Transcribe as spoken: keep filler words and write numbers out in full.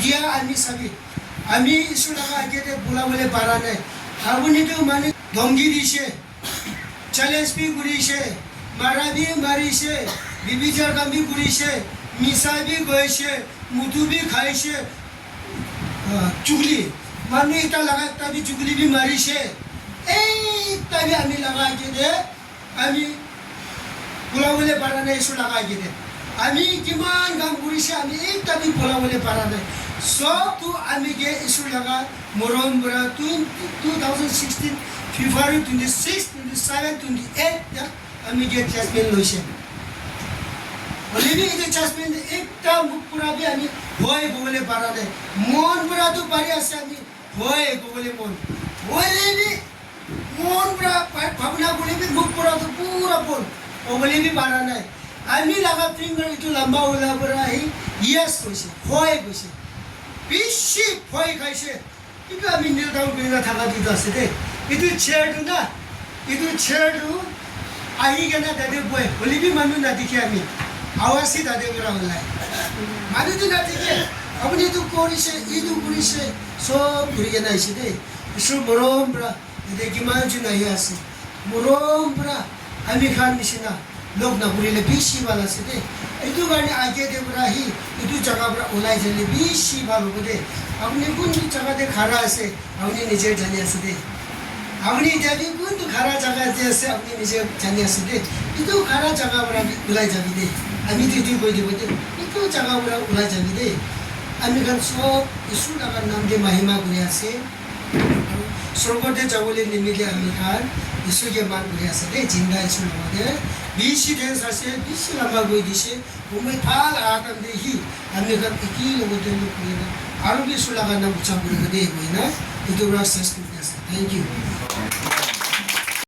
Etia ami sabi, ami Isor laga age te bulabole para nai. Apuni tu manu dhomki dise, challenge bi kurise, mara bi marise, bibichar kam bi kurise, misa bi koise, mutu bi khaise, ah, chugli. Manu ekta laga ekta bi chugli bi marise. Ekta bi ami laga age te ami bulabole para nai Isor laga age te. Ami kiman kam kurise, ami ekta bi bulabole para nai. Sob tu ami ke Isor laga morom para twenty, two thousand sixteen February twenty-six, twenty-seven, twenty-eight tak ami ke judgment loise. Hoile bi etu judgment ekta muk para bi ami hoi kobole para nai. Mon para tu pari ase ami hoi kobole mon. Hoile bi mon para pa-, bhabna kuri bi muk para tu pura bon. Kobole bi para nai. Ami laga finger etu lamba wala para ahi yes koise, hoi koise. Bishi bhoi khaise. Etu ami kneel down kuri na thaka tu ase de. Etu chair tu na, etu chair tu ahi kena tate bohe. Hoile bi manu na dikhe ami. Awaz hi tate para olai. Manu tu na dikhe. Apuni etu korise, etu korise. Sob kuri kena aise de. Isor morom para yate kiman jon ahi ase. Morom para ami khan nishina log na kurile bishi bhal ase de. Etu karne age te para hi etu jaga para ulai jale bishi bhal hobo de. Apuni kuntu jaga te khara ase, apuni nije jani ase de. Apuni etia bi kuntu khara jaga te ase, apuni nije jani ase de. Etu khara jaga para bi ulai jabi de. Ami tu etu koi dibo de. Etu jaga para ulai jabi de. Ami khan sob Isor laga naam te mahima kuri ase. Sorgo te jabole nimite ami khan Isor ke maan kuri ase de, jinda Isor logote. Bishi dance ase, bishi lamba koi dise. Komoi bhal aha time te hi ami khan eki logote log kuri na aru bi Isor laga naam ucha kuri na de koi na etu para ses kuri ase. Thank you.